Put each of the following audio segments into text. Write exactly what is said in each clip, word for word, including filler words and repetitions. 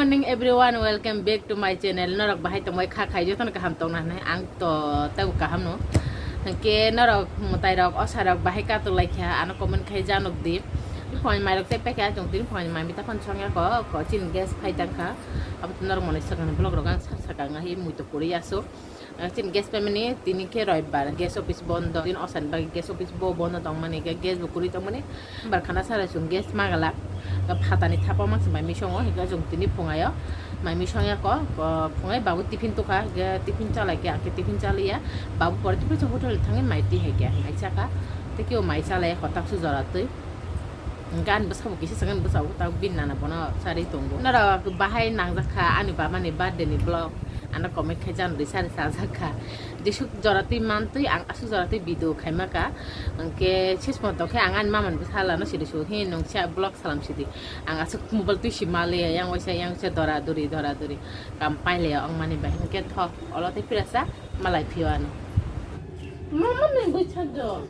Morning everyone, welcome back to my channel. Norok bahai tongbai kha khai jotono kaham tongna hinwi ang to tebo kaham no. Hwnkhe norok mwtai rok osa rok bahai katok lai kha ano comment khai janok di. Phone mai rok tei paikha chwng tini phone mai mita phone songya ko ko chin gas phai tang kha. Abo to norok monai swkang vlog rok ang sak sak ang hi mui to kuri aso. Ang chini gas pemani tini khe roibbar, gas office bondo. Tini osan bagwi gas office bo bondo tongmani, hwnkhe gas bo kwrwi tongmani. Bar khana sara chwng gas magalak. Phatani thapa mangsa mai misongo, hwnkhe chwng tini phungayo mai misongya ko, ko phungai babu tiffin tukha, hwnkhe tiffin chalai khe, hwnkhe tiffin chaliya. Babu pore tiffin sa hotel thangwi mai twi hai khe, mai chakha. Tei kebo mai chalai hotak su jora twi. Hwnkhe ani bwsabo kisa swkang bwsabo ta bini nana bono charwi tongo. Norok bahai nangjak kha ani baba ni birthday ni vlog. Ano comment khai jani rwi sari sajak kha. Jesuk jora twi man twi ang asuk jora twi video khaima kha. Hwnkhe sis moto khe ang ani mama ni bwsa lano siri su hi nung sia vlog salam sidi. Ang asuk mobile twi si mali yang waisa yang se dora duri dora duri. Kam paile ong mani bai hwnkhe tho olo tei pirasa malai phio ano. Mama ni bwsa do.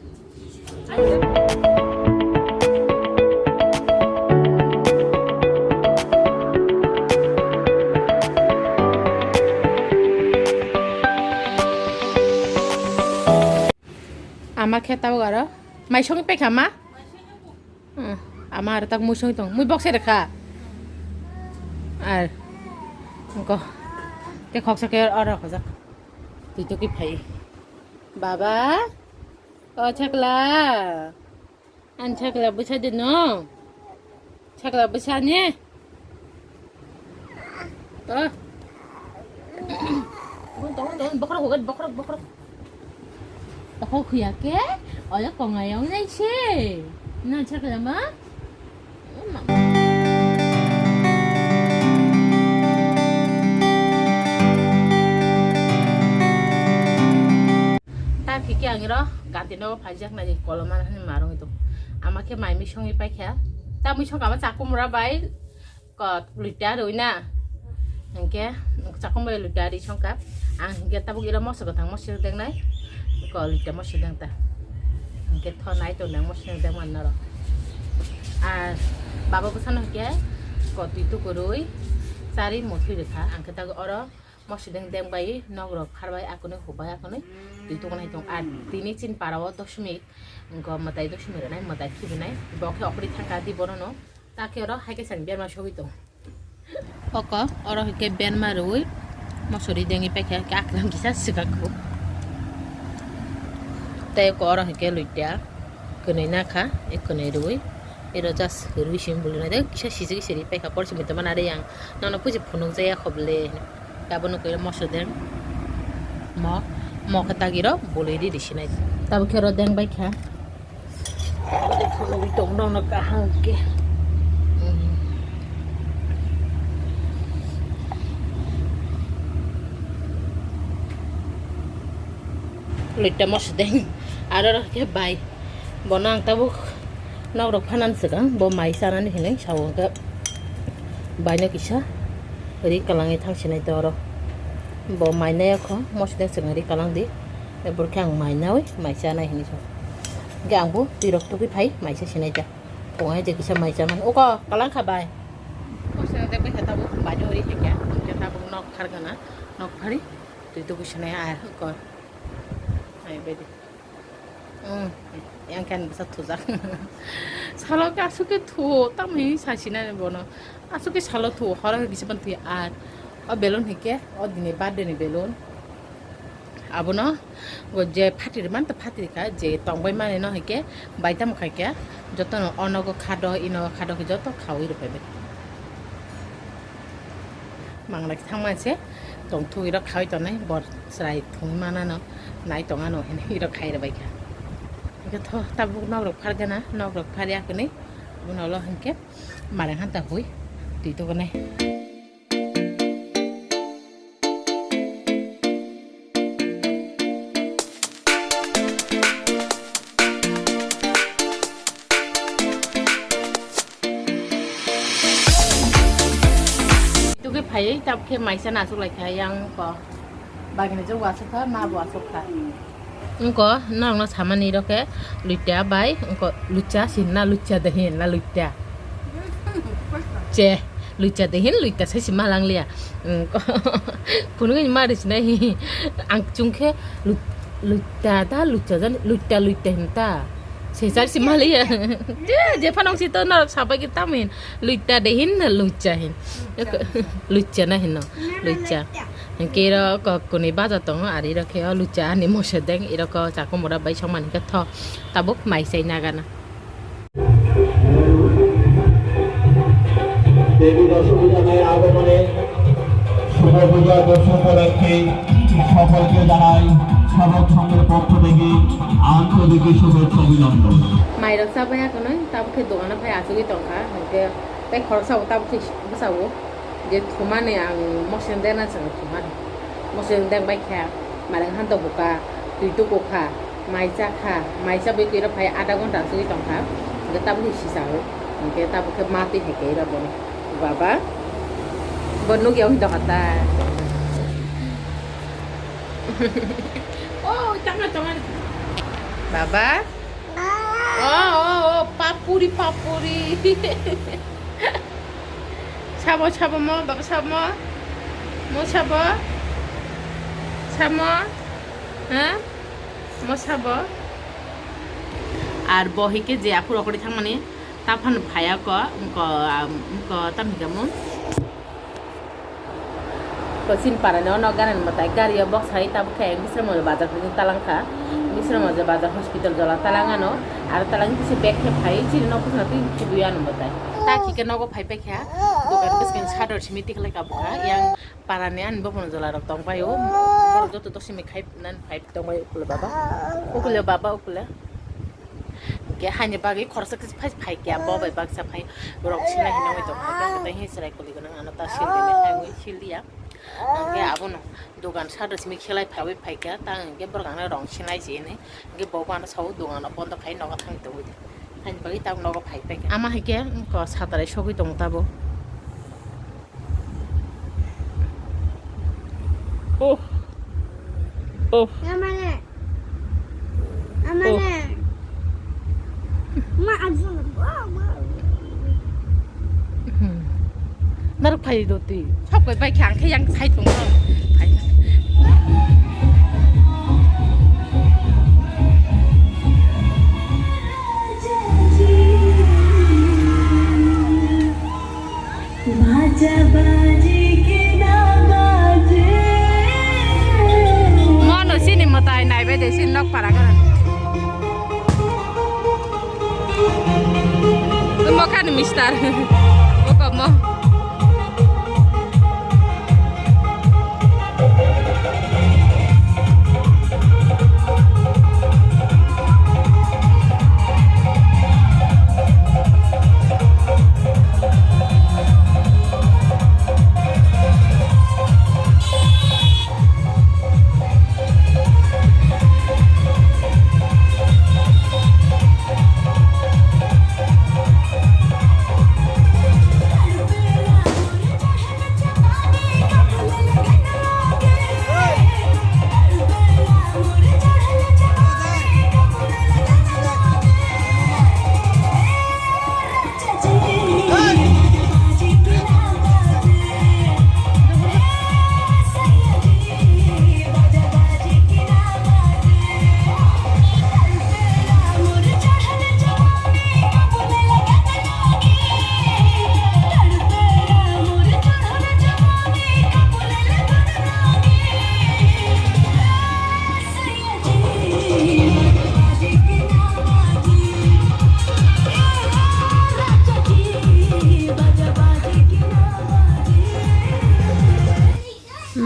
Ama khe tabuk aro mai songwi paikha ma? Hmm, ama aro tak mui songwi tong, mui bokse rwkha. Ar, engko, tei khoksa khe oro khojak. Twi tokwi phai. Baba? O chakla. An chakla bwsa de no. Chakla bwsa ne. To. Tong, tong, tong, bokhorok hugat, bokhorok, bokhorok. Bokhorok huya ke? Oya konga yong nai se. No chakla ma? Ta phiki ang iro ganti nogo phaijaknai koloma hani marung itu. Ama khe mai misongwi paikha. Ta misong kama chakumra bai ko luita rui na. Hingke chakumra luita ri songka. Ang hingke tabuk iro moso gotang moso dengnai. Ko luita moso deng ta. Hingke tho nai to nang moso deng man noro. Ar baba bwsano hingke ko twi tukurui chari motwi rikha. Ang khe tabuk oro Mosideng deng bai nok rok phar bai akunui hubai akunui twi tukunai tong. Ar tini chin para o doshmik, wngkha mwtai doshmik rwnai, mwtai khibinai. Bo khe okri thangka di bono no. Ta khe oro hai khe sang berma sogwi tong. Oko oro hwnkhe berma rwi mosori dengwi paikha, hwnkhe akwlang kisa swkakho. Tei oko oro hwnkhe luita kwnwi nakha, e kwnwi rwi. Ero just rwi simi bwlwi naide kisa sijik siri paikha, por simi tongma nade yang. Nono puji phunuk jaya khoble. Tabuk nukwi mosodeng. Mo, mo khe tagiro bolwi riri sinai. Tabuk khe oro deng bai kha. Phunugwi tong nono kaham khe. Luita mosodeng. Aro khe bai. Bono ang tabuk nok rok phanan swkang, bo mai chanani hinwi sao hwnkhe baino kisa ri kwlangwi thang sinai tei oro. Bo mai nai kho, mosodeng swkang ri kwlang di. Ebor khe ang mai naui, mai chanai hinwi sao. Hwnkhe ang bo twi rok tugui phai, mai cha sinai ta. Phungai je kisa mai chamani. Uko kwlang kha bai. Mosodeng bai khe tabuk baino ri hwnkhe, hwnkhe tabuk nok phargana, nok phari twi tugui sinai ai uko. Ai bedi. Hmm, yang kan bisa thujak. Salo ke asuk ke thu, tamo hi sasinani bono. Asuk ke salo thu, horo ke kisa ban thu ar. O balloon hike, o dini birthday ni balloon. Abono, go je phatri man to phatri kha, je tongbai mani no hike, bai tamo khai khe, joto no ono go khado, ino go khado ke joto khaui rw pai bai. Manglai thangma se tongthogwi rok khaui tongnai, bor chwrai thungwi manano, nai tongano hinwi rok khai rwbaikha. Hwnkhe tho tabuk nok rok phargana, nok rok pharya hwnwi, bono ulo hwnkhe mareng hanta hui twi tugunai. Tugui phaiwi tabuk khe maisa nachuklai kha yang ko. Bagini jok wasuk kha, ma bo wasuk kha. Wngko norokno samani rok khe luita bai wngko lucha sinna lucha de hinna luita. Che Lucha de hin luita sai si malang liya. Phunugini ma ri sinai hi. Ang chungkhe lu-, luita ta lucha jani luita luita hin ta. Sai sai si maliya. Je, je phanang si to norok sabai ki tam hin. Luita de hin na lucha hin. Lucha na hin no. Lucha. Hingke iro kok kuni baja tongo, ari iro khe o lucha ani moso deng, iro ko chaku mura bai songmani khe tho. Tabuk mai sai nagana. দেবী দশভূজা মায়ের আগমনে শুভ পূজা দর্শন উপলক্ষে সকলকে জানাই শ্রাবক সংঘের পক্ষ থেকে আন্তরিক শুভেচ্ছা অভিনন্দন। Mairok chabai akonoi, tabuk khe dogano phai achugwi tongkha, hingke tei khoroksa bo tabuk khe bwsao. Je thumani ang moseng dena chwng thumani. Moseng deng bai kha, maleng han to buka, twi tuku kha, mai cha kha, mai cha bai kira phai adha ghonta chwi tong kha. Hingke tabuk ni sisa o, hingke tabuk khe mati hai khe ira bono. Baba, bo nuk yawi doka ta. Oh, tama tama. Baba. Oh, oh, oh, papuri, papuri. Sabo, sabo mo, baba sabo mo. Mo sabo. Sabo mo. Ha? Mo sabo. Ar bo hike je aphuru okori thangmani, ta phano phaiya ko, ko, ko, tam hingamo. Ko chini parani ono gana ni mwtai gari o bok sai tabuk khe Bisramganj bazar phai talang kha. Bisramganj bazar hospital jola talang ano. Aro talang kisa bag khe phai chini nok bwskango twi khibiwi ano mwtai. Ta khike nogo phai paikha. Dokan bwskango sador simi tikhlai ka bwkha. Yang parani ani bophano jola rok tong pai o. Borok joto to simi khai nan phai tong pai ukule baba. Ukule baba ukule. Hingke haini bagwi khoroksa kisa phai, phai khe bo bai baksa phai rok sinai hinwi tong kha, tei hini chwrai kuli gwnang ano ta sil dini hai sil ya. Hingke abono dogan sado simi khelai phaiwi phai kha, ta hingke borok ano rong sinai se hinwi, hingke bo ano sao dogan bondo khai nogo thangwi tongwi di. Haini bagwi tabuk nogo phai phai kha. Ama hingke ko satarai sogwi tongo tabuk. Oh. Oh. Amane. Amane. Oh. Ma ajun. Naruk phai do twi. Sok bai bai khang khe yang sai tong. Phai. Mono sini mwtai naibai de sini nok para gara. Mo kani mister. Buko mo.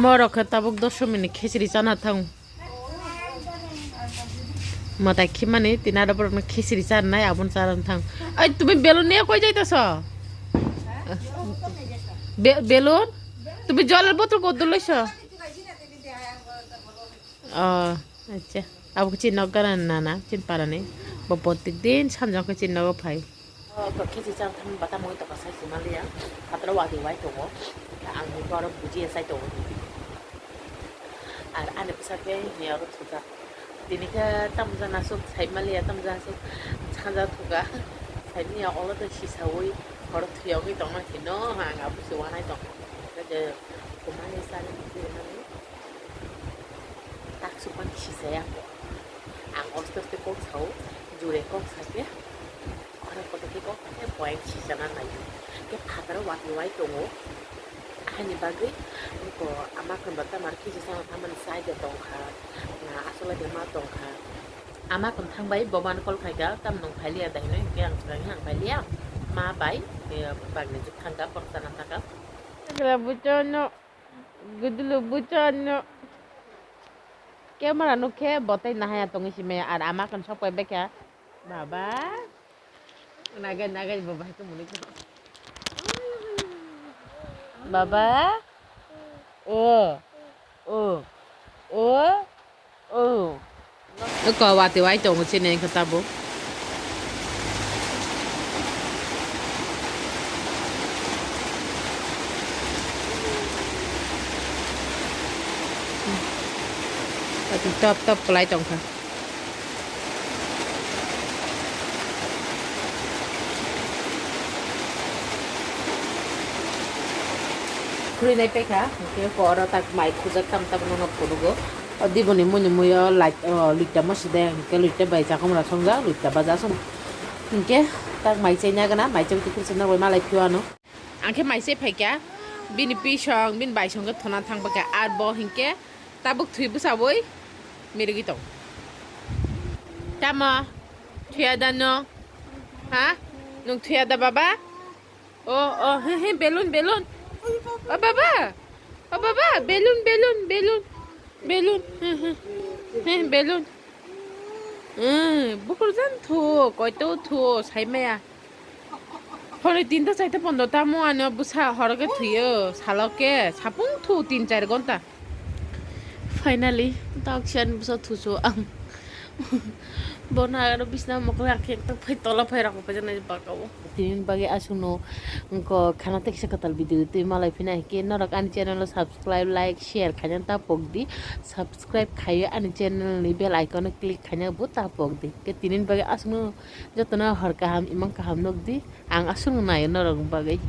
Morok khe tabuk doshomini khichiri chana thang. Mwtai khimani tini aro borokno khichiri charnai, aboni charwng thang. Ai, tumi belon niya koi jaitoso? Be-, belon? Tumi jolor botol kotor loiso? Oh, acha. Abo khe chini nok gana nana, chini parani. Bo protek din sanjak khe chini nogo phai. Oh, to khichi chang thang bata mui to kasai si maliya. Patra wagi wai tongo. Ang ni borok buji esai tongo. Ar ani bwsa khe ni oro thujak. Tini khe tamjana suk sai maliya, tamjana suk sanja thuka. Sai maliya olo to sisaui. Hor thuyogwi tongma khe no, ang abo se wanai tong. Khe je kumani sari bithi rwnani tak supan sijaya ko. Ang oste oste kok sao, jure kok sake, oro koto khe kok sake, point sijana nai. Khe phataro wati wai tongo. Ani bagwi ko ama khe bata mar khe sijana thamani side tongkha. Na asole de ma tongkha. Ama kwthang bai boman call khaikha, tam nung phailiya dai hinwi, hwnkhe ang swkang ang phailiya, ma bai, eh, bagni juk thangkha, borok chana thangkha. Chwla buchano, gudulu buchano. Camera nukhe botei nahaya tongwi simaya, ar ama kan sok pai baikha. Baba. Nagai, nagai, baba, hai khe muni khe. Baba. O. O. O. O. Eko wati wai tongo chini wngkha tabuk. Wati top top kwlai tongkha. Khuri nai paikha, hwnkhe oro tak mai khujak tam tam nono phunugo. O diboni muni muio light, o luita mo side, hwnkhe luita bai chakhumra songjak, luita baja song. Hwnkhe tak mai chaina gana, mai chai tikhur se nogoi malai phio ano. Ang khe mai se phaikha, bini pisong, bini baisong khe thona thang paikha, ar bo hinkhe tabuk thwi bwsabwi mirigwi tong. Tamo? Thuya da no? Ha? Nung thuya da baba? O, o, he, he, balloon, balloon. O baba, o baba, balloon, balloon, balloon, balloon, he, he, he, balloon. Hmm, bukur jan thu, koito thu, saimaya. Hwnwi tinta chaita pondo tamo ano bwsa horo khe thwiyo, salo khe sapung thu tin char gonta. Finally, tauk siyan bwsa thuso ang. Bono aro bisna mokol ang khe ekta phai tola phai rok phai jana bakao. Tini bagwi aswkno wngkha khana teksa kwtal video twi malai phina hinkhe norok ani channel o subscribe, like, share khaina ta pokdi. Subscribe khaiwi ani channel ni bell icon o click khaina bo ta pokdi. Khe tini bagwi aswkno jotono hor kaham imang kaham nukdi. Ang aswkno naio norokni bagwi.